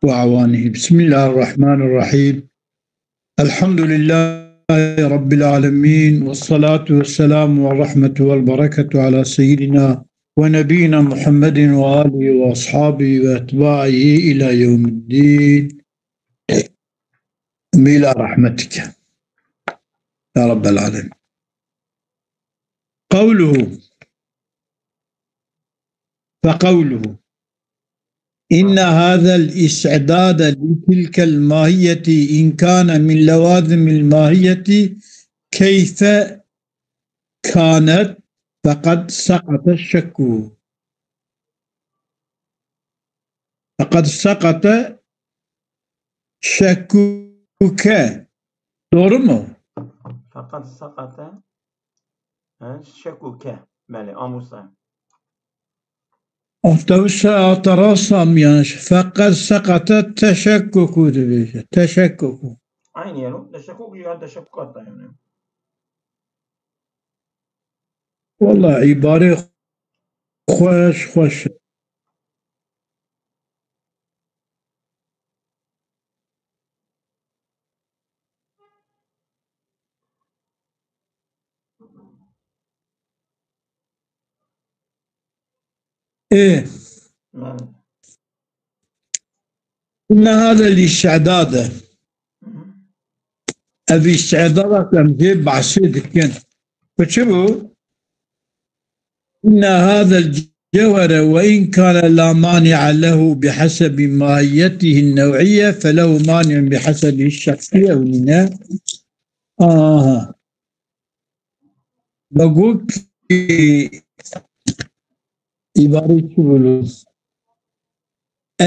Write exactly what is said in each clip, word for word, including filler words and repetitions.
وأعوانه. بسم الله الرحمن الرحيم. الحمد لله رب العالمين، والصلاة والسلام والرحمة والبركة على سيدنا ونبينا محمد وآله وأصحابه وأتباعه إلى يوم الدين. إلى رحمتك يا رب العالمين. قوله، فقوله: إن هذا الاستعداد لتلك الماهية إن كان من لوازم الماهية كيف كانت فقد سقط الشك. فقد سقط شكك. Doğru mu? Fakat sakate, he, şekuke. Belê, amûsa. Otobüse atarasam yani. Fakat sakate teşekkuku dibêje. Teşekkuku. Aynı yer o. Teşekkuk ya teşekkukat da yani. Vallahi îbarê xweş, xweş. Ê. Belê. إن هذا الاستعداد. Ev îstidada ku em jê behsê dikin. Ku çi bû? إن هذا الجوهر وإن كان لا مانع له بحسب ماهيته النوعية فله مانع بحسب الشخصية أو النية. Aha. Bak, îbarê çi bû?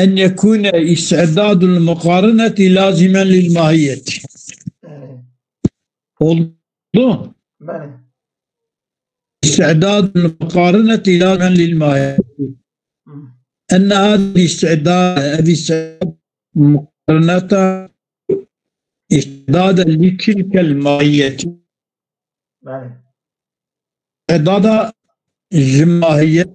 أن يكون استعداد المقارنة لازما للماهية. Oldu. Belê. استعداد المقارنة لازما للماهية. Hı. أن هذا الاستعداد، الاستعداد مقارنة استعدادا لتلك الماهية. Belê. Îstidada ji mahiyet,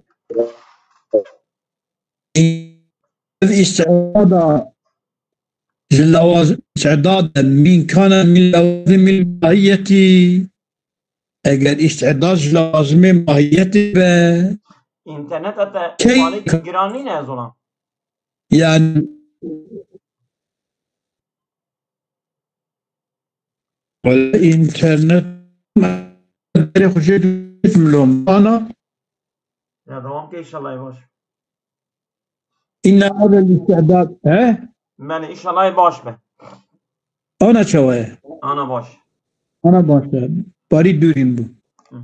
îstidada ji lawaz-, îstidada min kana min lawazimil mahiyetî. Eger îstidad ji lawazimê mahiyetê be, Înternet hete key- malê giranî ne zolan. Yani, wala înternet berê xwe jê dibêjim lom. Ana. Ya, dewam ke, înşallah baş. Inna hadel îstidad, he? Mene, înşallah baş be. Ana çawa ye? Ana baş. Ana baş be. Barî dûrîn bû. Hı.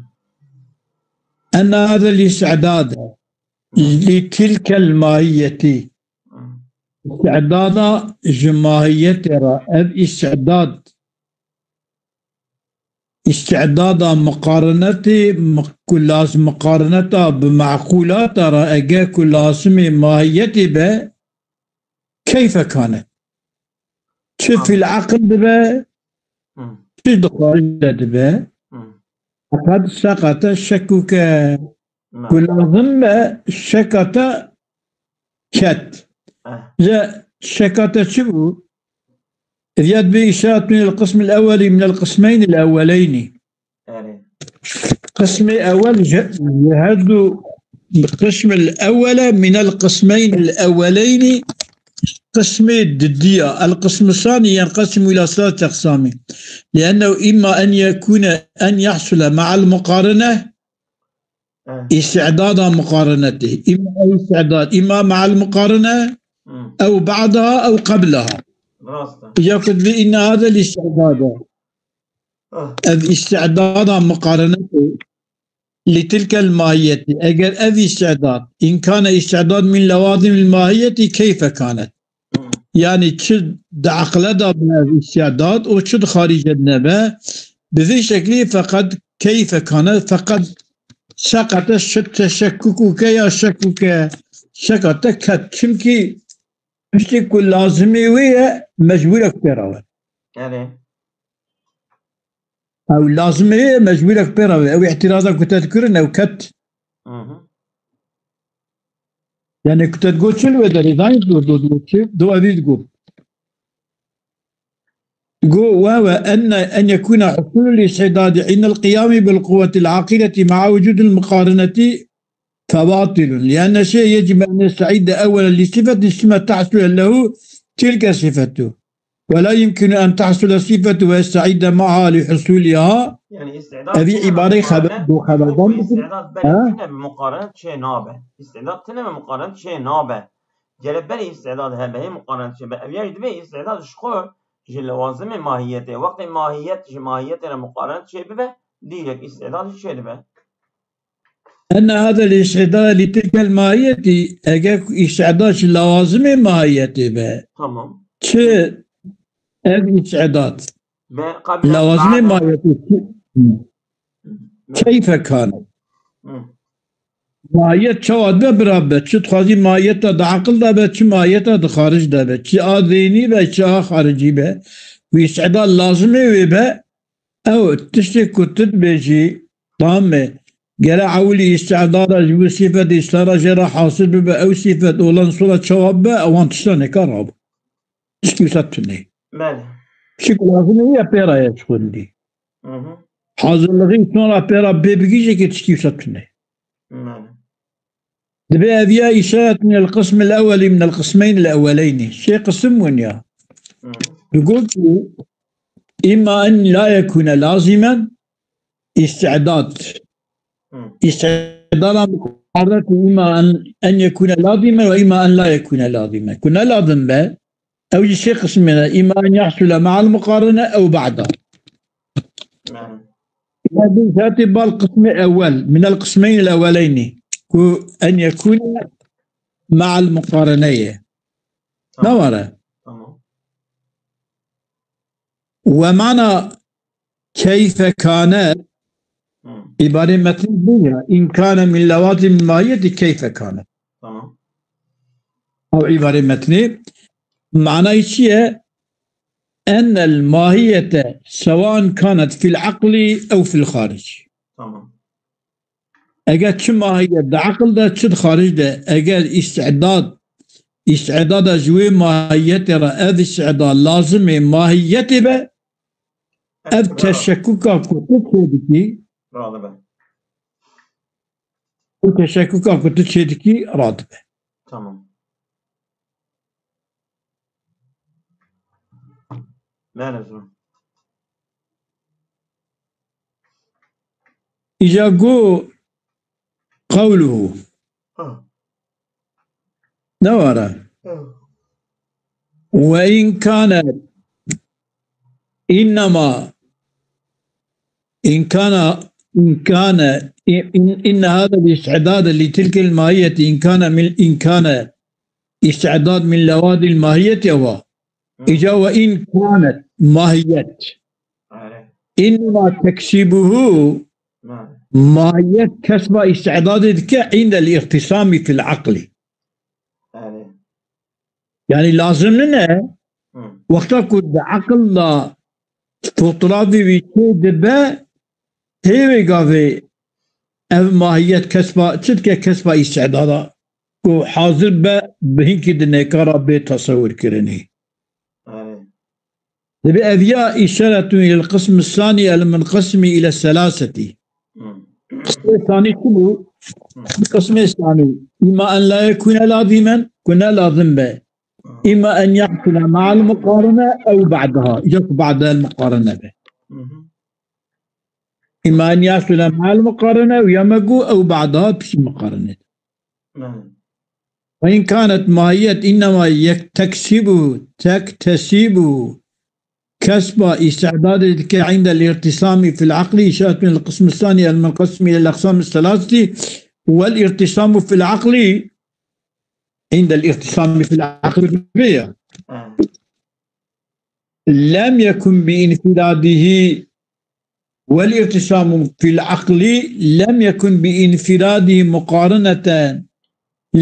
Inna hadel îstidad. Li tilkel mahiyetî. Hı. Îstidada ji mahiyetê re, ev îstidad, îstidada miqarinetê, mi-, ku laz-, miqarineta bi meqûlata re, ege ku lazimê mahiyetê be, keyfe kane. Çi Tamam. fîl eqil dibe, Hı. çi di xarîc de dibe, Hı. qed seqete şekuke. Na. Ku lazim be şeka te ket. Eh. Ji şeka te çi bû? Riyad bi îşaret min el qism el ewwelî min el qismeyn el ewweleynî. Erê. Qismê ewwel ji, ji her du qism el ewwele min el qismeyn el ewweleynî qismê didiya. El qism sanî yenqesim ila selasete eqsamî. Liennehu imma en yekûne en yahsule ma'al muqarine Eh. Îstidada muqarinetê. Îma ew îstidad, îma me'al muqarine, Hmm. ew ba'daha, ew qebleha. Rast e. Ya ku divê inna hadel îstidada. Ah. Ev îstidada muqarinetê. Li tilkel mahiyetî. Eger ev îstidad, îmkane îstidad min lewazimil mahiyetî keyfe kanet. Hmm. Yani çi di eqle de be îstidad û çi di xarîce de nebe, bi vî şeklî feqet keyfe kane, feqet seqete şi teşekkuke ya şekuke, şeka te ket. Çimkî piştî ku lazimî wî ye, mecbûr e ku pê re we. Erê. Ew lazimê ye, mecbûr e ku pê re we. Ew îtîraza ku te dikirin, ew ket. Hı hı. Yani ku te digot çi li wê derê, dayî digot, digot, digot çi? Do evî digot. Digot, وهو أن، أن يكون حصول الاستعداد عند القيام بالقوة العاقلة مع وجود المقارنة فباطل، لأن الشيء يجب أن يستعد أولا لصفة ثم تحصل له تلك الصفة، ولا يمكن أن تحصل الصفة ويستعد معها لحصولها. Yani, îstîdad Evî tine îbareyê muqarene, xeber, do xeberdan bu bikir. Îstîdad belê Ha? tine bi muqarene çê nabe. Îstîdad tine bi muqarene çê nabe. Gere berê îstîdad hebe, hê muqarene çê be. Ev ya jî divê îstîdad ji xwe ji lewazimê mahiyetê. Wextê mahiyet ji mahiyetê re muqarene çê bibe, dîrek îstîdad jî çê dibe. أن هذا الاستعداد لتلك الماهية، eger ku îstîdad ji lewazimê mahiyetê be. Tamam. Çi ev îstîdad? Be, qabîla Lewazimê mahiyetê çi? Keyfe kane. Hı. Mahiyet çawa dibe bira be? Çi dixwazî mahiyeta di aqil de be, çi mahiyeta di xaric de be, çi a zênî be, çi a xaricî be. Wî îstîdad lazimê wê be, ew tiştê ku tu dibêjî, tamam e, gere ewilî îstidada ji bo sîfet îstara jê re hasil bibe, ew sîfet olan sora çawa bibe, ewan tişta neka rabû. Tiştî wisa tune. Belê. Tiştî ku lazim e ya pê re ye ji xwendî. Hı hı. Hazirliğî sonra pê re bê bigihîjê ke tiştî wisa tune. Belê. Dibê ev ya îşaret min el qism el ewelî min el qismeyn el eweleynî. Sê qisim bûn ya. Hı. Digot ku îma en la yekûne lazimen îstidad. Hı. Îstidada muqarret û îma en, en yekûne lazimen ve îma en la yekûne lazimen. Ku ne lazim be, ew jî sê qismê ne. Îma en yahsule ma'al muqarene ew ba'da. Hı. Hadi zaten bal qismê ewel, min el qismeyn el eweleynî. Ku en yekûne ma'al muqarene ye. Tamam. Ne were? Tamam. Ve mana keyfe kane, Hı. îbarê metnî bu ya. İn kane min lewazim mahiyeti keyfe kane. Tamam. Ew îbarê metnî. Manayê çi ye? Enel mahiyete sewan kanet fil aqlî ew fil xaric. Tamam. Eger çi mahiyet di aqil de, çi di xaric de, eger îstidad, îstidada ji wê mahiyetê re ev îstidad lazimê mahiyetê be, ev Ev teşekkuka ku tu çê dikî, radibe. Ev teşekkuka ku tu çê dikî, radibe. Tamam. Belê, zor. Îca got qewluhu. Ha. Ne were? Ha. Ve in kane innema in kana in kane in, in, inne hâzel îstidade li tilkel mahiyeti in kane min, in kane îstidad min lewazil mahiyeti ewa. Hı. Îca ve in kanet mahiyet. Are. Innema teksibuhu Hı. mahiyet kesba îstidadê dike indel îhtisami fil aqlî. Are. Yani lazim nine Hı. wexta ku di aqil de fotoğrafê wî çê dibe, hêvê gavê ev mahiyet kesba, çi dike kesba îstidada ku hazir be bi hinkî di nêka re bê tesewirkirinê. Are. Dibê ev ya îşaretun ilel qismi sanî el munqasimi ile selaseti. Hı. Qismê sanî çi bû? Hı. Qismê sanî. Îma en la yekûne lazimen, ku ne lazim be. Hı. Îma en yahsule ma'al muqarene ew ba'daha. Ya ku ba'del muqarene be. Hı hı. Îma en yahsule ma'al muqarene ew ya me got ew ba'daha piştî muqarene. Hı. Ve in kanet mahiyet innema yek-, teksibu, tektesibu kesba îstidadê dike indel îhtisami fil aqlî, îşaret min el qismi sanî el munqasimi ilel aqsami selaseti vel îhtisamu fil aqlî indel îhtisamî fil aqlî ya. Hı. Lem yekun bi infiradihi vel îhtisamu fil aqlî lem yekun bi infiradihi muqarineten,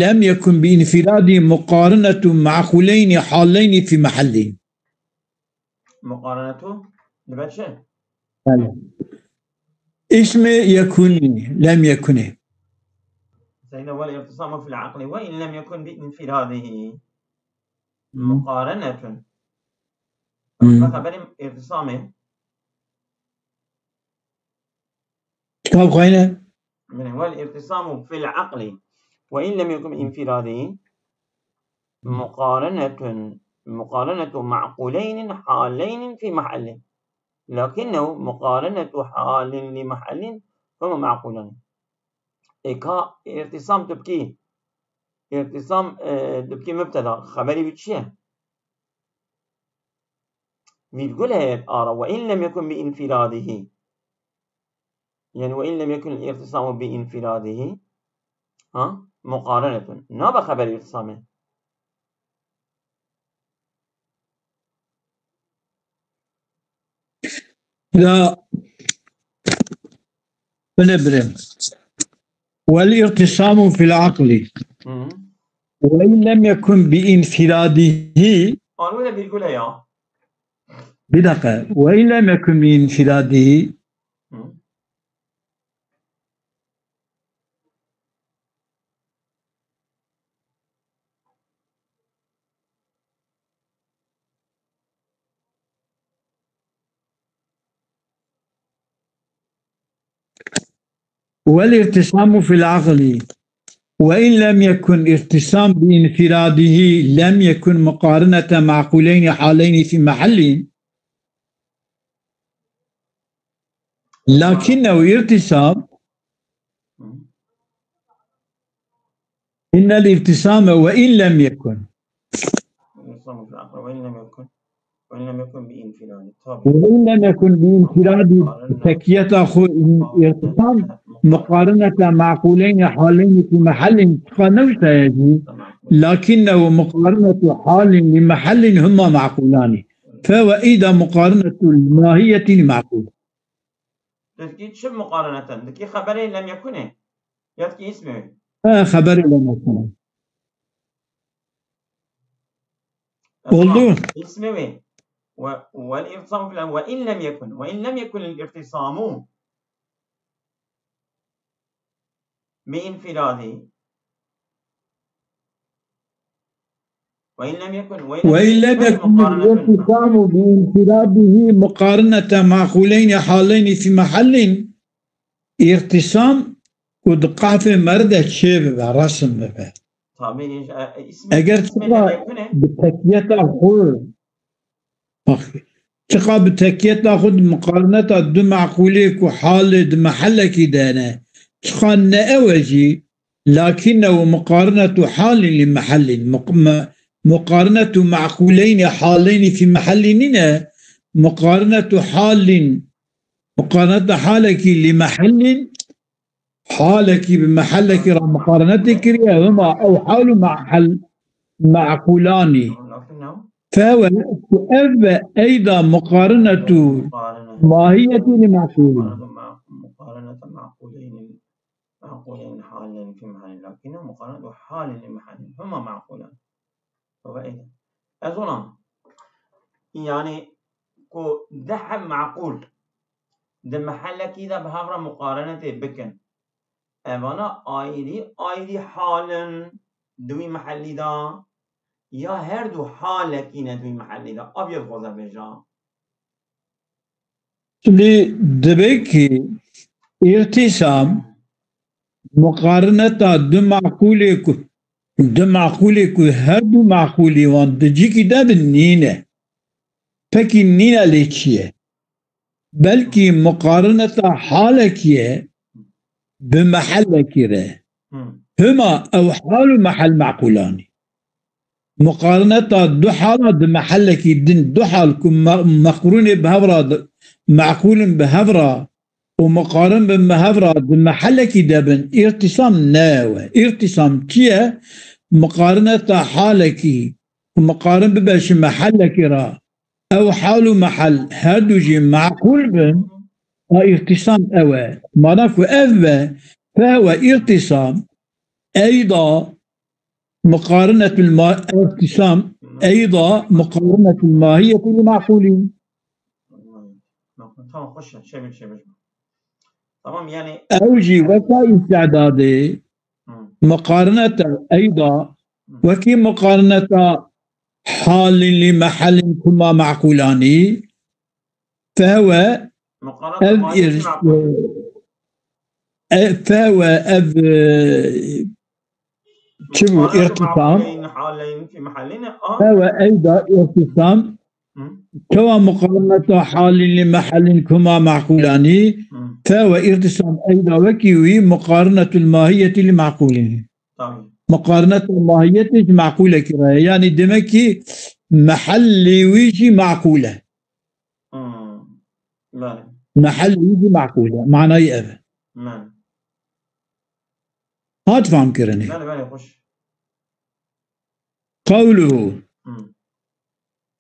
lem yekun bi infiradihi muqarinetu ma'quleyni haleyni fi mahallin. Muqarinetu dibe çi? Yani. Îsmê yekûnî, lem yekûnê. Seyda, والارتصام في العقل وإن لم يكن بانفراده مقارنة. Hmm. Xeberê îrtisamê. Kitab xwayne. والارتصام في العقل وإن لم يكن بانفراده مقارنة، مقارنة معقولين حالين في محل، لكنه مقارنة حال لمحل هما معقولان. Ê ka îrtisam tu bikî, îrtisam, e, tu bikî mubteda, xeberî wî çi ye? Vîrgule heye ara, وإن لم يكن بانفراده. Yani وإن لم يكن الارتصام بانفراده. Ha? مقارنة. Nabe xeberê îrtisamê. La, bine birim. والارتصام في العقل. Hı hı. وإن لم يكن بانفراده. Anû de vîrgule ya. Bir dakika. وإن لم يكن بانفراده. Hı. والارتصام في العقل وإن لم يكن ارتصام بانفراده لم يكن مقارنة معقولين حالين في محل لكنه ارتصام إن الارتصام وإن لم يكن. وإن لم يكن بانفراد. Tabii. وإن لم يكن بانفراد, tekkiyeta xwe, irtisam, مقارنة معقولين حالين في محل, çiqa newşteye jî, لكنه مقارنة حال لمحل هما معقولان. فهو أيضا مقارنة الماهية لمعقول. Dikî çi muqareneten? Dikî xeberê lem yekunê? Ya dikî îsmê wê? He, xeberê lem yekunê. Oldu. Tamam. İsmi ve, ve, والارتصام في العقل وإن لم يكن، وإن لم يكن الارتصام بانفراده. وإن لم يكن، وإن لم يكن الارتصام بانفراده مقارنة معقولين حالين في محل. Îrtisam ku di qafê me re de çê bibe, resim bibe. Tabii, e, e, ismi, Eger ismi çiqa lem yekune. Bi tekkiyeta xwe, bak, çiqa bi tekkiyeta xwe di muqarineta du meqûlê ku halê di mehellekî de ne, çiqa ne ew e jî, lakinnehu muqarinetu halin li mehellin. Muq-, me-, muqarinetu meqûleynî haleynî fî mehellî nîne, muqarinetu halin, muqarineta halekî li mehellin, halekî bi mehellekî re muqarinetê kiriye, hema ew hal û mehel meqûlanî. Fewe ku ev ve eyda muqarinetu mahiyetî li meqûlî. مقارنة معقولين، معقولين حالين في محل، لكنه مقارنة حال لمحل، هما معقولان. Baba Êdî. Ez ona, yani, ku du heb meqûl di mehellekî de bi hev re muqarenetê bikin. Evana ayrî ayrî hal in di wî mehellî de, ya her du halekî ne di wî mehellî de? Abiye dixwaze bêja. Lê dibe ki îrtisam muqarineta du meqûlê ku, du meqûlê ku her du meqûlî wan di cîkî de bin nîne. Pekî nîne lê çi ye? Belkî muqarineta halekî ye bi mehellekî re. Hı. Hima ew hal û mehel meqûlanî. Muqarineta du hala di mehellekî din, du hal ku me-, meqrûnê bi hev re di-, meqûlin bi hev re û muqarin bin bi hev re di mehellekî de bin, îrtisam ne ew e. Îrtisam çi ye? Muqarineta halekî ku muqarin bibe ji mehellekî re, ew hal û mehel her du jî meqûl bin, a îrtisam ew e. Mana ku ev be, fewe îrtisam, eyda muqarinetul ma-, îrtisam, eyda muqarinetul mahiyeti li meqûlî. Tamam, xweş e, çevir, çevir. Tamam, yani. Ew jî weka îstidadê, Hı. Muqarineta eyda, wekî muqarineta halin li mehelin kuma me'qulanî, fehwe Muqarene ev ma ir-, e, e, fehwe ev, e, çi bû? Muqarene irtisam. Ma'quleyn, haleyn, fi mehelin, a? Fehwe eyda irtisam. Hı. Çawa muqarineta halin li mehelin kuma me'qulanî, Hı. fehwe irtisam eyda wekî wî muqarinetul mahiyeti li me'qulî. Tabii. Muqarineta mahiyetê ji me'qulekî re ye. Yanî demek ki mehellê wî jî me'qul e. Hmm. Belê. Mehellê wî jî me'qul e. Manayê ev e. Belê. Hat fam kirinê. Belê, belê, xweş. Qewluhu. Hmm.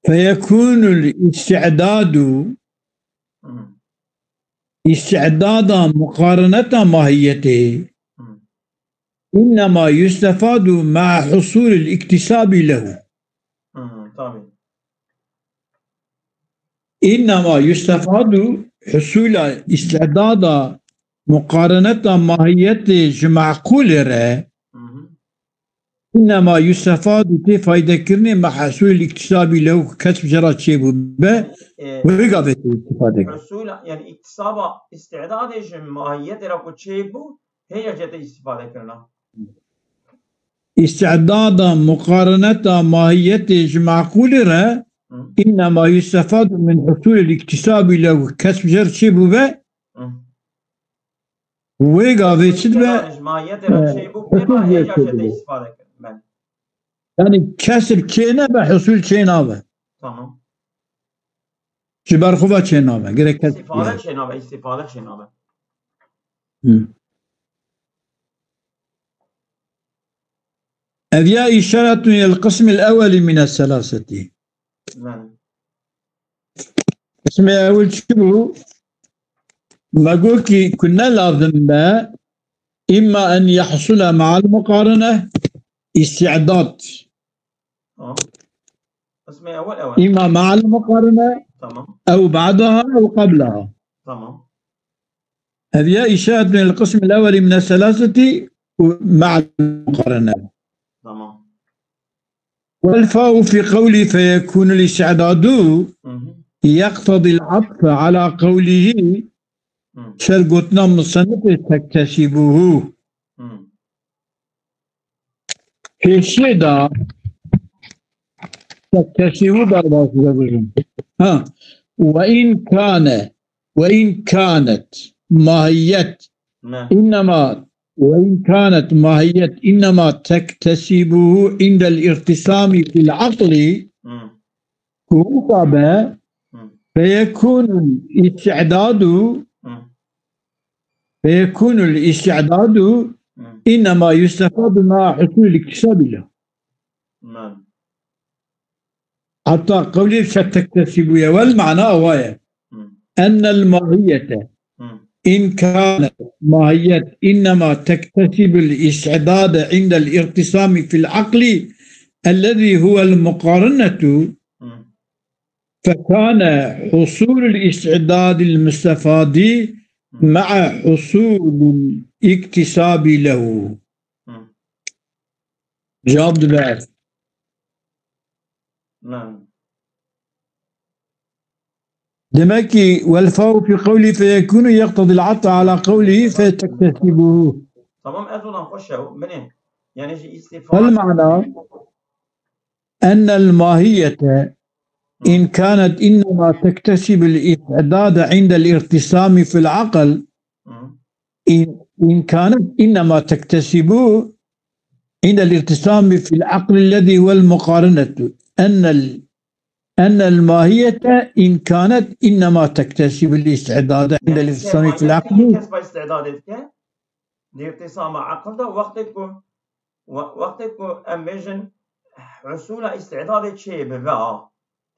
Feyekûnul îstîdadu. Hmm. Îstîdada muqarineta mahiyetê. Hmm. Înnema yustefadu ma'a husulil iktisabi lehu. Hı hı, tabii. Înnema yustefadu husula îstidada muqareneta mahiyetê ji meqûlê re. Hı hı. Înnema yustefadu tê faydekirinê ma'a husulil iktisabi lehu kes bi jê re çêbûbe, e, wê gavê tê îstifade kir. Husula, yani iktisaba îstidadê ji mahiyetê re ku çêbû, hêja jê tê îstifade kirina. Îstidada muqareneta mahiyetê ji meqûlê re, Hı. Înnema yustefadu min husulil iktisabi lehu kes bi jê re çêbûbe, Hı. wê gavê çi dibe? Ji mahiyetê re çêbû, e, husul hêja jê tê îstifade kirin. Belê. Yani kesr çê nebe, husul çê nabe. Tamam. Ji ber xwe ve çê nabe. Gerek kes. İstifade çê nabe, istifade çê nabe. Hı. Ev ya îşaretun ilel qismil ewweli mine selaseti. Belê. Qismê ewil çi bû? Me got ki ku ne lazim be, imma en yahsula ma'al muqarene, îstidad. Tamam. Qismê ewel, ewel. İmma ma'al muqarene, Tamam. ew ba'daha ew qablaha. Tamam. Ev ya îşaret min el qism el ewweli min el selaseti û ma'al muqarene. Tamam. Wal fa'u fi qawli feyekûnul îstidadu Hı hı. yeqtadil atfe ala qawlihi Hı. ser gotina musennifê tektesîbuhu. Hı. Pêşiyê de tektesîbû derbas dibêjin. Ha. Ve in kane, ve in kanet mahiyet Ne. innema, ve in kanet mahiyet innema tektesîbuhu indel irtisami fil aqli Hı. ku wisa be, Hı. feyekûnul îstidadu Hı. Feyekûnul îstidadu Hı. innema yustefadu ma'a husulil iktisabi lehu. Belê. Hatta qewlê ser tektesîbûye wel mana awa ye. Hı. Ennel mahiyete Hı. in kanet mahiyet innema tektesibul îstidade indel irtisami fil aqli ellezî huvel muqarinetu Hı. فكان حصول الاستعداد المستفاد مع حصول الاكتساب له. Hı. Cevap dibe. Naam. Demek ki والفاء في قوله فيكون يقتضي العطف على قوله فيكتسبه. Tamam, ez olan xweş e, binê. Yani ji istifade. والمعنى أن الماهية إن كانت إنما تكتسب الاستعداد عند الارتسام في العقل، Hı. إن، إن كانت إنما تكتسب عند الارتسام في العقل الذي هو المقارنة، أن ال-، أن الماهية إن كانت إنما تكتسب الاستعداد عند Yani, الارتسام في العقل. Kesba îstidadê dike, di îrtisama aqil de, wextê ku We-, wextê ku em bêjin husula îstidadê çê bibe, a,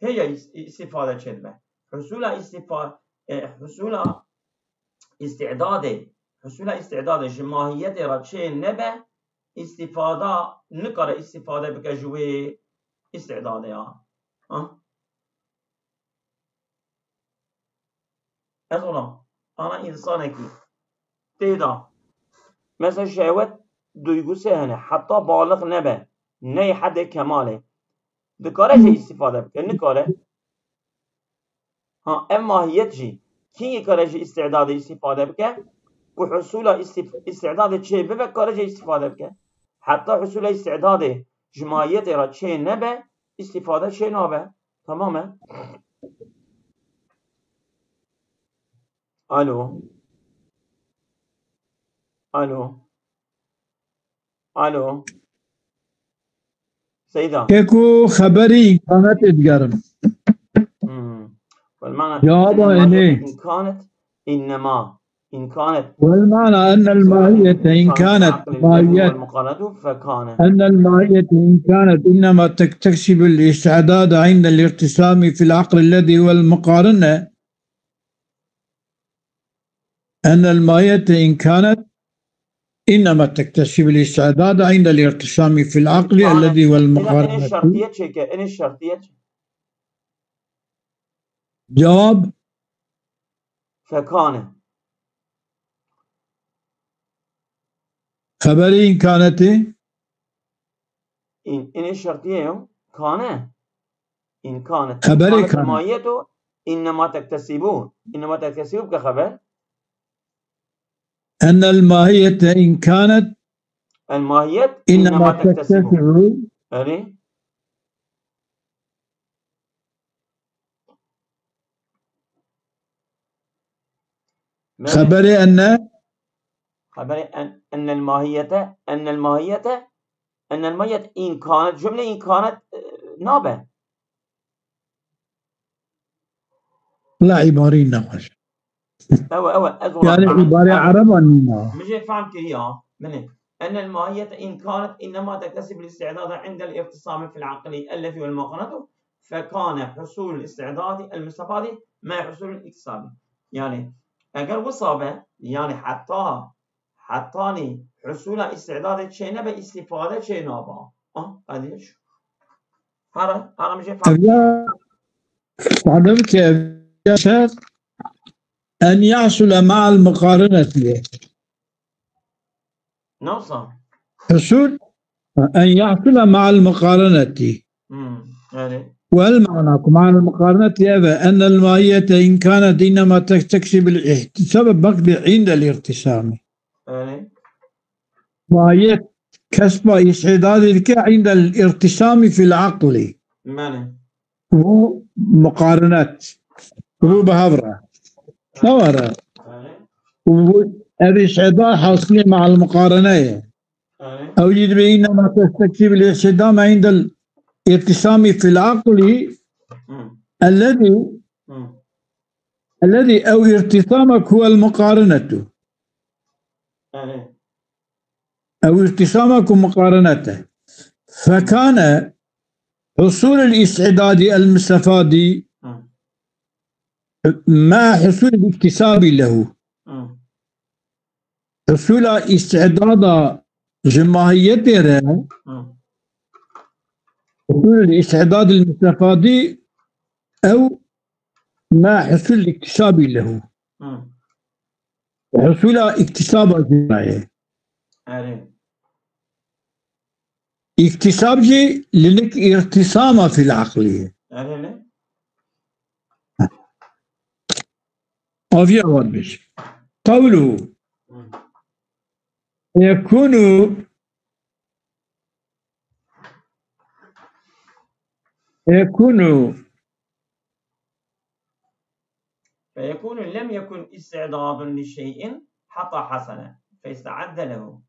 hêja îs-, îstîfade çê dibe. Husula îstîfa-, e, husula îstidadê, husula îstidadê ji mahiyetê re çê nebe, îstîfada nikare îstîfade bike ji wê îstidadê, a. Ha? Ez ona, ana însanekî tê de, mesela şehwet duygusê hene. Heta balix nebe, ney hedê kemalê. Dikare jê îstîfade bike, nikare. Ha, ev mahiyet jî kî kare ji îstîdadê îstîfade bike? Ku husûla îstîf-, îstîdadê çê bibe, kare jê îstîfade bike. Heta husûla îstîdadê ji mahiyetê re çê nebe, îstîfade çê nabe. Tamam e? Alo. Alo. Alo. Seyda. Eko xeberî îmkanetê digerim. Hmm. والمعنى Cevaba أن الماهية enê. إن كانت إنما إن كانت والمعنى أن الماهية إن كانت العقل الذي هو mahiyet المقارنة فكان. أن الماهية إن كانت إنما تكتسب الاستعداد عند الارتسام في العقل الذي هو المقارنة. أن الماهية إن كانت إنما تكتسب الاستعداد عند الارتسام في العقل الذي هو المقارنة. Şertiye çêke, enê şertiye çê. Cevap. Fekane. Xeberê îmkanetê. În, enê şertiye yo. Kane. إن كانت. Xeberê kane. الماهية إنما تكتسب. إنما تكتسب bike xeber. أن الماهية إن كانت الماهية إنما إنما تكتسب. تكتسب. Erê. Xeberê enne. Xeberê en, ennel mahiyete, ennel mahiyete, ennel mahiyet in kanet, cümle in kanet, e, nabe. La îbarî nexweş. Ewe, ewe, ez Yani îbarê ereba nîna. Min jê fehm kiriya, min ê. Ennel mahiyete in kanet innema tektesibul isti'dada indel irtisami fil aqli ellefi vel muqarnatu. Fekane husulul isti'dadi el mustefadi me husulul iktisabi. Yani eger wisa be, yani heta, hetanî husula îstidadê çênebe, îstîfade çênaba. Ah, hadi şu. Hara, hara mi jê fehm. Evya, sade bike, evya şer, en yahsule ma'al muqareneti. Nasıl? Husul, en yahsule ma'al muqareneti. Hmm, yani. Vel ma'na ku ma'al muqareneti eve, ennel mahiyete in kanet innema tekteksibil ihtisab, bak bi indel irtisami. Yani. Mahiyet kesba îstidadê dike indel irtisami fil aqli. Yani. Bu muqarenet. Bu bi hev re. Ewa re. Yani. Bu ev îstida hasilê ma'al muqarene ye. Yani. Ew jî dibe innema tekteksibil îstida me indel irtisami fil aqli. Hı. Ellezî. Hı. Ellezî ew irtisama ku el muqarenetu. Yani. Ew irtisama ku muqarenet e. Fekane husulul îstidadi el mustefadi Hı. ma husulul iktisabi lehu. Hı. Husula îstidada ji mahiyetê re, Hı. husulul îstidadil mustefadi ew ma husul iktisabî lehu. Hı. Husula iktisaba jî ye. Erê. Îktisab jî lilik îrtisama fil aqlî ye. Erê ne? Aviya wan bêj. Qewlu. Hı. Feyekûnû. Feyekûnû. فيكون لم يكن استعداد لشيء حتى حصل فاستعد له.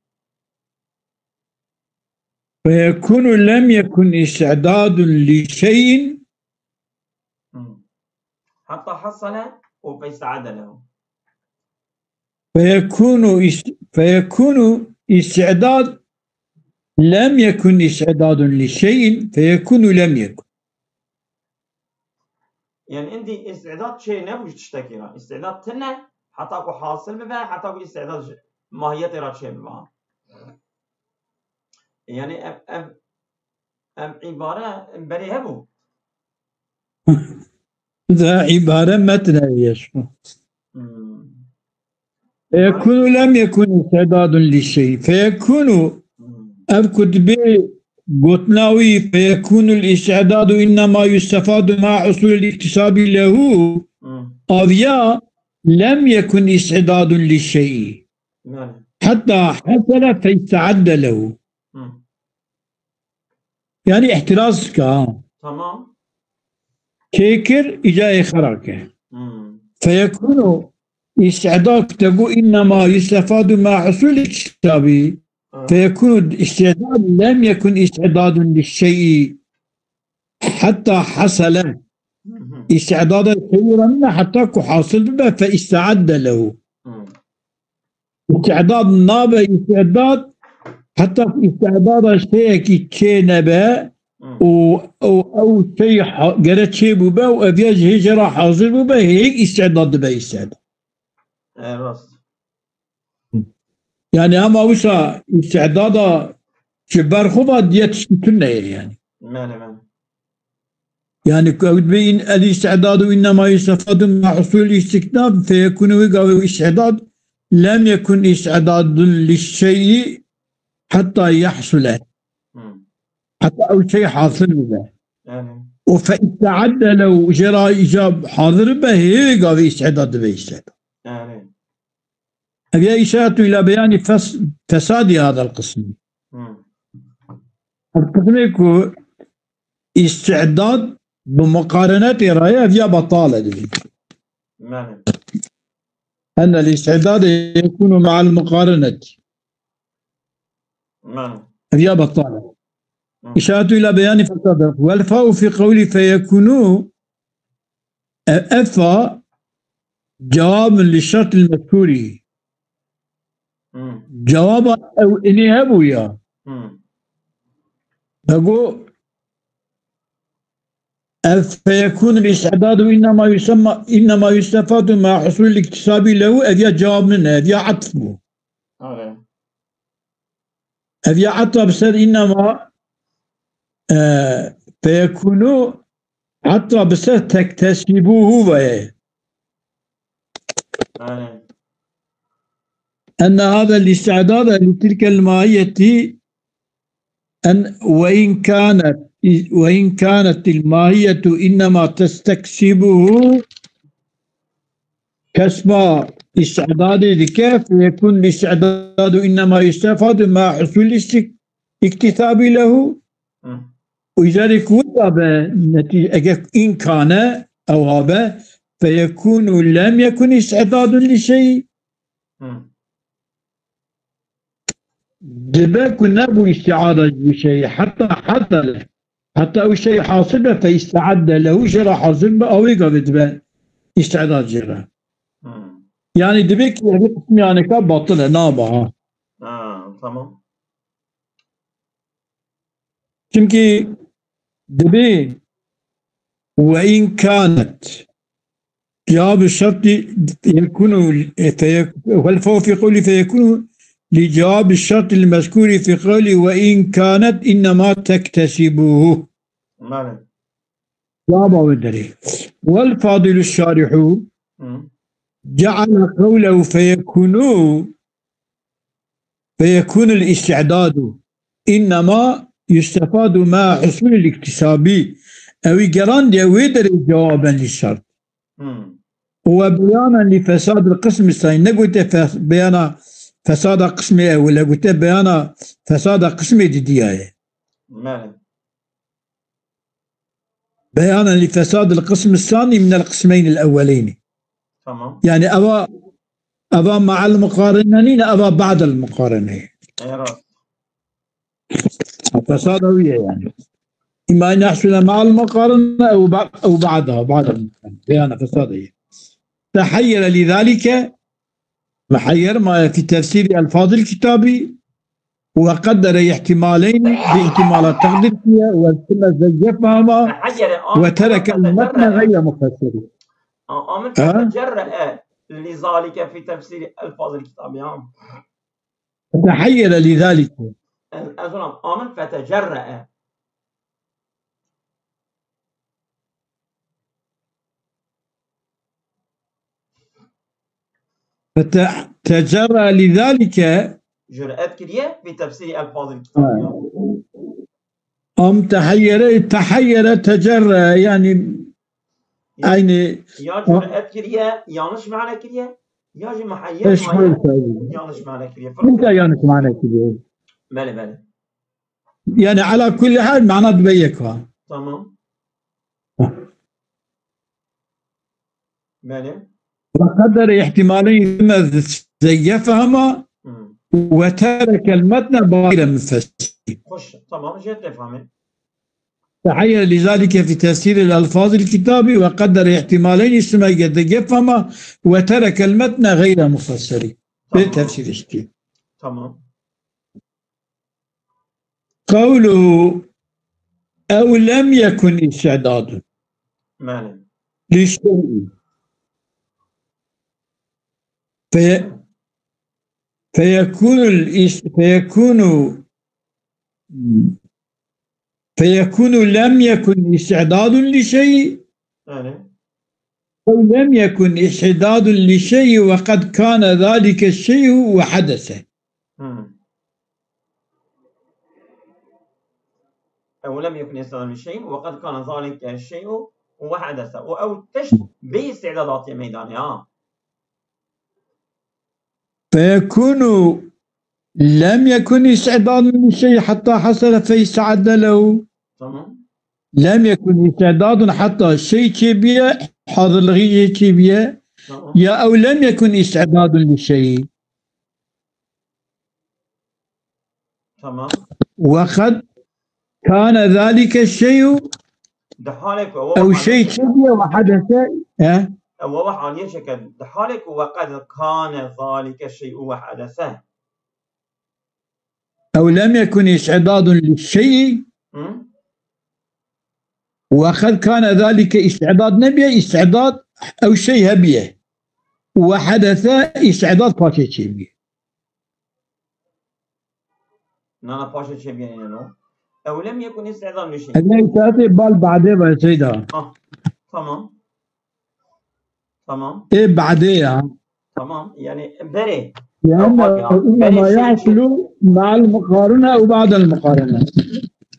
فيكون لم يكن استعداد لشيء. Hmm. حتى حصل فاستعد له. فيكون است-، فيكون استعداد، لم يكن استعداد لشيء، فيكون لم يكن. Yani, îndî îstîdad çê nebû ji tiştekî re. Îstîdad tune, heta ku hasil bibe, heta ku îstîdad ji mahiyetê re çê bibe. Yani, ev, ev, ev îbare berê hebû. Di îbare metne ye şu. Hmm. Feyekunu lem yekun istidadun li şey. Feyekunu, ev ku dibê gotina wî, feyekunu l-istidadu innema yustefadu ma husulil iktisabi lehu. Hı. Aviya lem yekun istidadun li şeyi. Yani. Hatta hasele fe isteadde lehu. Hı. Yani ihtiraz dike ha. Tamam. Çêkir, îca ê xera ke. Hmm. Feyekunu istidad te got innema yustefadu ma husul iktisabi. Ha. Feyekunu istidad lem yekun istidadun li şeyi hatta hasele. Hı hı. Istidada şeyi ranine hatta ku hasil bibe fe isteadde lehu. Hı. Îstidad nabe îstidad, heta îstidada şeyekî çê nebe Hı. û, û ew şey ha-, gere çê bûbe û ev ya ji hê jê re hazir bûbe, hê îstidad dibe îstidad. E, rast. Yani hema wisa îstidada ji ber xwe ve diye tiştî tune ye yani. Mele, mele. Yani, ku ew dibê in-, el-istidadu innema yustefadu ma husul istiknab, feyekunu wê gavê wî istidad, lem yekun istidadun li şeyi hatta yahsule. Hmm. Hatta ew şey hasil bibe. Yani. O fe isteadde lew jê re îca hazir be, hê wê gavê istidad dibe istidad. Yani. Ev ya îşaretu ila beyanî fes-, fesadî hadal qismî. Hmm. Ev qismê ku îstidad bi muqarenetê re ye, ev ya betal e dibê. Mane. Enne l-îstidade yekunu me'al muqarenetî. Mane. Ev ya betal e. Hı. Îşaretu ila beyanî fesad. Wel fa'u fî qewlî feyekunu, e, efa cewabun li şertil mezkûrî. Hı. Cewaba ew inê hebû ya. Hı. Dego ev feyekûn îstidadu innema yusemma, innema yustefadu ma husul iktisabî lehu, ev ya cewab nine, ev ya atf bû. Are. Ev ya ata bi ser innema, e, feyekûnû ata bi ser tektesîbûhû ve ye. Aynen. Enne hâzel îstidade li tilkel mahiyetî en ve in kânet, ve in kânetil mahiyetu innema testeksîbûhû kesba îstidadê dike, feyekûn îstidadu innema yustefadu ma husul istik-, iktisabî lehu. Hı. Û îcarê ku wisa be netî-, eger îmkane ew habe, feyekûnu lem yekun îstidadun li şeyî. Hı. Dibe ku nebû îstiada ji wî şeyî, heta hasele. Heta ew şey hasil be, fe îstiadde lehu, jê re hazir be, awê gavê dibe îstiada jê re. Hı. Yani dibe ki ev qismî aneka batil e, nabe ha. Ha, tamam. Çimkî dibê ve in kânet cevabı şertî yekunu, e, feyek-, vel fa'u fî qewlî feyekunu li cevabı şertî li mezkûrî fî qewlî ve in kânet innema tektesîbûhu. Mane. Cevaba wê derê. Vel fadîlu şarîhu Hı. ceale qewlehu feyekunu feyekûnul îstidadu innema yustefadu ma husulil iktisabî. Ewî gerandiye wê derê cewaben li şert. Hmm. Û we beyanen li fesadil qismi sanî. Negote fes-, beyana fesada qismê ewil e, gote beyana fesada qismê didiyaye. Mele. Beyanen li fesadil qismi sanî minel qismeynil ewweleynî. Tamam. Yani eva, eva ma'al muqarene nîne, eva ba'del muqarene. E, rast. Fesada wî ye yani. İmma en yahsule ma'al muqarene ew ba-, ew ba'da, ba'del muqarene. Beyana fesada ye. Tehayyere li zalike Meheyyer maye fî tefsîrî elfazil kitabî û qeddere ihtimaleyni bi ihtimalat teqdîrkiye û kime zeyyefahuma Meheyere, am-, ve tereke am-, el metne gayre mufessirî. A-, amin Ha? fetecerre'e li zalike fî tefsîrî elfazil kitabî, ha. Feteheyyere li zalike. Ez, ez ona amin fetecerre'e. Fete-, Tecerra lizalike. Cüret kiriye fi tefsîrî elfazil kitabî. Am teheyyere, teheyyere, tecerra, yani aynı. Ya cüret kiriye, yanlış mana kiriye, ya jî muheyyer yanlış mana kiriye. Fark yok. Yanlış mana kiriye. Belê, belê. Yani ala kulli hal mana dibe yek ha. Tamam. Belê. Ve qedere ihtimaleyn, zeyyefehuma ve terekel metne gayre mufessil. Xweş, tamam, jê tê fehmê. Teheyyere lizalike fi tefsîril elfazil kitabî ve qedere ihtimaleyn, zeyyefehuma ve terekel metne gayre mufessil. Bê tefsîr işte. Tamam. Qewluhu ew lem yekun istidadun. Belê. Li şey'in. Fe-, feyekunu is-, feyekunu, feyekunu lem yekun istidadun li şey'i. Belê. Ew lem yekun istidadun li şey'i ve qed kâne zalike şey'u ve hadese. Hmm. Ew lem yekun istidadun li şey'in ve qed kâne zalike şey'u ve hadese. Û ew tişt bê istidad hatiye meydanê, ha. Feyekunu lem yekun istidadun li şey'i hatta hasele feyesta'adde lehu. Tamam. Lem yekun istidadun hatta şey çêbiye, hazırlığı çêbiye. Tamam. Ya ew lem yekun istidadun li şey'i. Tamam. Ve qed kâne zalike şey'u. Di halê ku ew şey çêbiye ve hadese, he? Ew ve haliye çêke. Di halê ku ve qed kâne zalike şey'u ve hadese. Ew lem yekun istidadun li şey'i. Hı? Ve qed kâne zalike, istidad nebiye, istidad ew şey hebiye. Ve hadese, istidad paşê çêbiye. Nana paşê çêbiye yeno. Ew lem yekun istidadun li şey'in. Ene îşaretê bal badê ve şeyda. Ah, tamam. Tamam. Ê badê ya. Tamam. Yani berê. Yani, bak ya, innema berê şey yahsulu ma'al muqarene ew ba'del muqarene.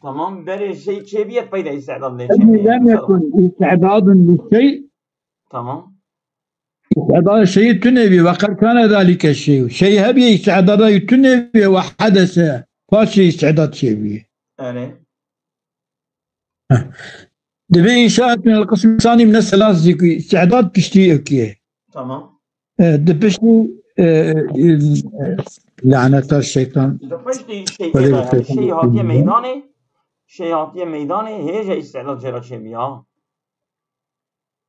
Tamam. Berê şey çêbiye peyda istidad lê çêbiye. Lem yekun istidadun li şey. Tamam. Îstidada şeyî tune bî, ve qed kâne zalike şey'u. Şey hebiye, îstidada tune bî, ve hadese. Paşê îstidad çêbî. Erê. Heh. Dibê înşaet min el qism sanî min selas zî ku îstidad piştî ekiye. Tamam. E, di piştî, e, e, laneta şeytan. Di piştî şey, Wele e, şeytan. Şey hatiye meydanê, şey hatiye meydanê, hêje îstidad jê re çêbî ya.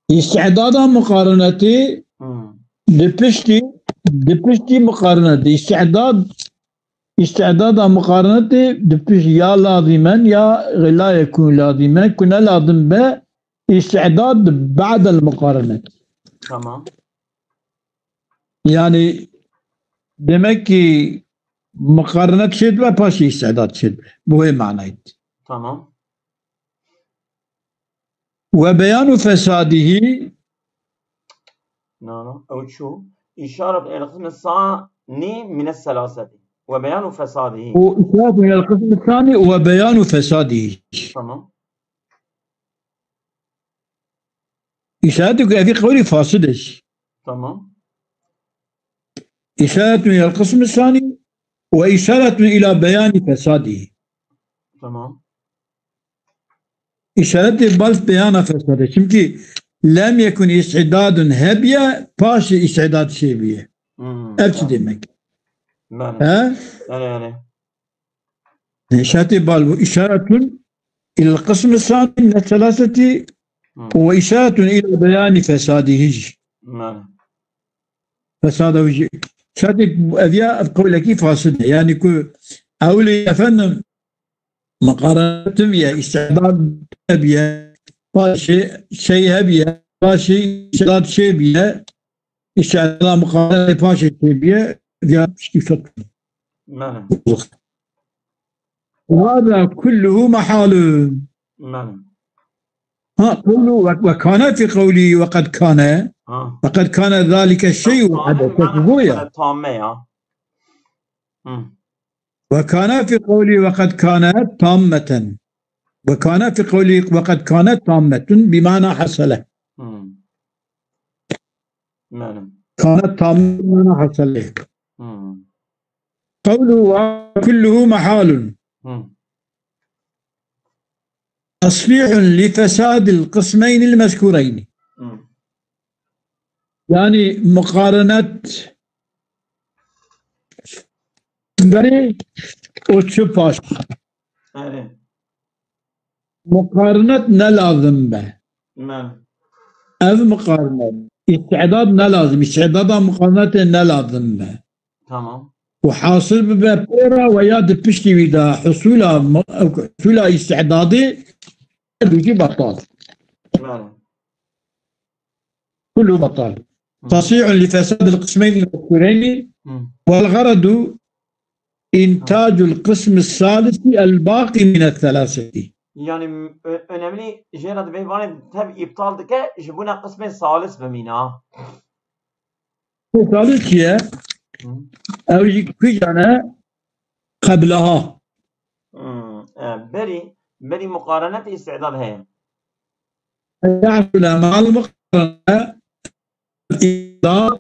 Îstidada muqarenetê Hmm. di piştî, di piştî muqarenetê. Îstidad, îstidada muqarenetê di piştî ya lazîmen ya la yekûn lazîmen ku ne lazim be, îstidad ba'del muqarenet. Tamam. Yani demek ki muqarenet çêdibe, paşê îstidad çêdibe. Bu wê manayê. Tamam. Ve beyanu fesadihî. No, no. Ew çû. İşaret el kısmı sani mine selaseti. Ve beyanu fesadihî. O işaret el kısmı sani ve beyanu fesadihî. Tamam. İşaret ku evî qewlî fasid e. Tamam. İşaretun ilel kısmı sani ve işaretun ila beyani fesadihî. Tamam. Îşaretê bal beyana fesadê. Çimkî lem yekun îstîdadun hebiye, paşê îstîdad çêbiye. Hmm, ev çi demek? Bele. He? Bele, bele. Îşaretê bal bu. Îşaretun il qismi sani min selaseti Hmm. ve îşaretun ila beyanî fesadihî jî. Bele. Fesada wî jî. Îşaretê ev ya ev qewlekî fasid e. Yani ku ewlî efendim muqarenetim ye, îstîdad hebiye, paşê şey hebiye, paşê îstîdad çêbiye, îstîdada muqarene paşê çêbiye, ya piştî fek. Bele. Hâzâ kulluhu mehalun. Bele. Ha, qewlu ve, ve kane fî qewlî ve qed kane. Ha. Ve qed kane zalike şey ve Kane, adete. Kane, bu ya. Kane tamme ya. Hı. Ve kane fî qewlî ve qed kane tammeten. Ve kane fî qewlî ve qed kane tammetun bi mana hasele. Hı. Yani. Kane tamme bi mana hasele. Hı. Qewlu ve kulluhu mehalun. Hı. Tasrihun li fesadil qismeynil mezkureyni. Hı. Yani muqarenet berê û çi paş. Evet. Muqarenet ne lazim be. Evet. Ev muqarenet. İstidat ne lazim. İstidada muqarenetê ne lazim be. Tamam. Û hasil bibe pê re ve ya di piştî wî de husula, husula îstidadê her du jî betal. Belê. Kullu betal. Hı. Tasihun li fesadil qismeyni mezkureyni Hı. vel garazu intacul qismi salisi el baqi mine selaseti. Yani ö- önemli jê re divê vanê tev îptal dike ji bona qismê salis bimîne. Misali çi ye? Hı. Ew jî kîjan e? Qebleha. Hı, e, berî, berî muqarenet îstidad heye. Yahsule mal muqarene îstidad,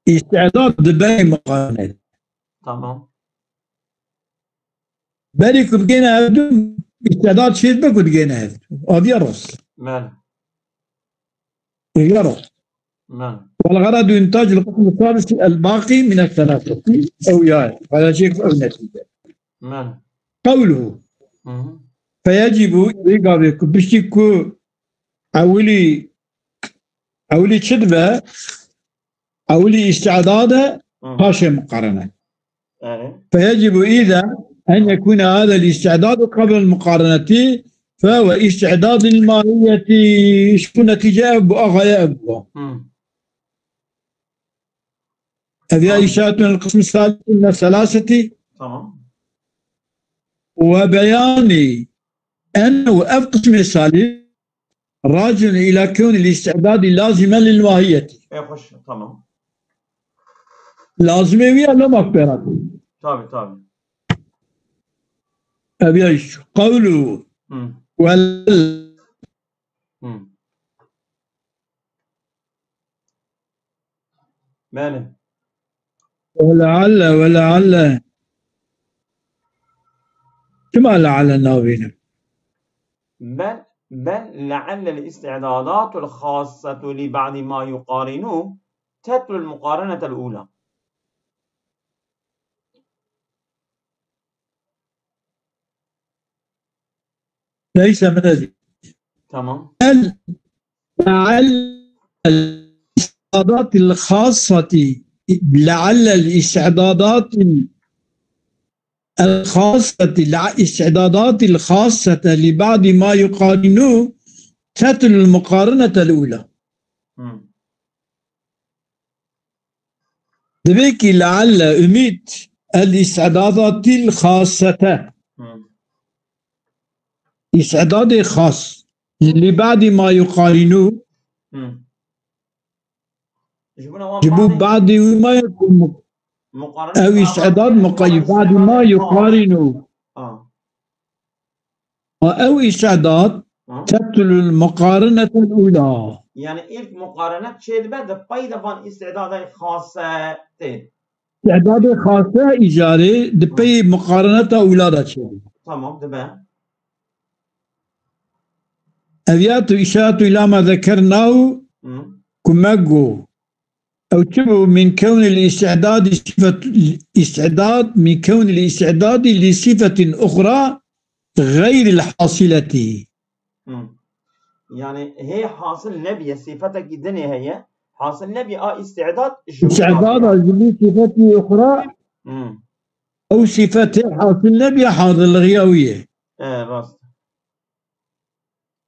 îstidad di berî muqarenet. Tamam. Berî ku bigêne hevdu, îstidad çêdibe ku digêne hevdu. Aviya rast. Belê. Aviya rast. Belê. Wal garazu intacul qismi salisi el baqi mine selaseti. Ew ya. Paylaşêk ew netîce. Belê. Qewluhu. Hı hı. Feyecibu, vê gavê ku piştî ku ewilî, ewilî çi dibe? Ewilî îstidad e, Hı. paşê muqarene. Evet. Feyecibu îzen en yekûne hadel îstidadu qebel muqarenetî fe ve îstidadil mahiyetî. Ji bo netîce ev bû, axaya ev bû. Hı. Ev ya Tamam. îşaretun el qismi salisi mine selasetî. Tamam. Ve beyanî en û ev qismê salî racun ila kewnil îstidadî lazime lil mahiyetî. E, xweş, tamam. Lazimê wî ya loma pêra. Tabii, tabii. Ev ya iş. Qewlu Hı. wel Hı. Belê. Ve lealle, ve lealle. Çima lealle navînim? Bel, bel leallel îstidadatul xassetu li ba'di ma yuqarinu tetlul muqarenetel ula. Leyse min ezî. Tamam. El, el, el, istidadatil xassati, leallel istidadatil, el xassati, la, istidadatil xassete li ba'di ma yuqarinu tetlul muqarinetel ula. Hı. Divê kî lealle, umîd, el îstidadatil xasete. Hı. Îstidadê xas. Li ba'dî ma yuqarînû. Hı. Ji bo wan Ji bo ba'dî ba'dî wî ma ye ku mu-, muqarene ew îstidad muqay-, ba'dî ma yuqarînû. Ha. Ha, ew îstidad Ha? tetlul muqarinetel ula. Yani ilk muqarinet çê dibe, di pey de van îstidadê xase tê. Îstidadê xase îcarê di pey muqarineta ula de çê dibe. Tamam, dibe. Ev ya tu îşaratu ila ma zekernahu Hı. ku me got. Ew çi bû? Min kewnil îstidadî sifet, îstidad, min kewnil îstidadî li sifetin uxra xeyril hasileti. Hı. Yani hê hasil nebiye, sifetekî dinê heye. Hasil nebiye a îstidad ji Îstidada ji bo sifetî uxra, Hı. ew sifetê hasil nebiye hazirligiya wî ye. E, rast.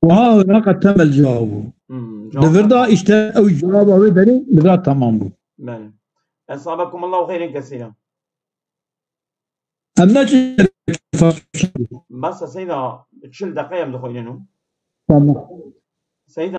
Wiha hewna qe temel cewab bû. Hmm, Di vir de işte ew cewaba wê derê li vir de tamam bû. Belê. Esabekumullahu xeyrên kesîra. Em ne çi Bes seyda çil deqe em dixwînin û. Tamam. Seyîd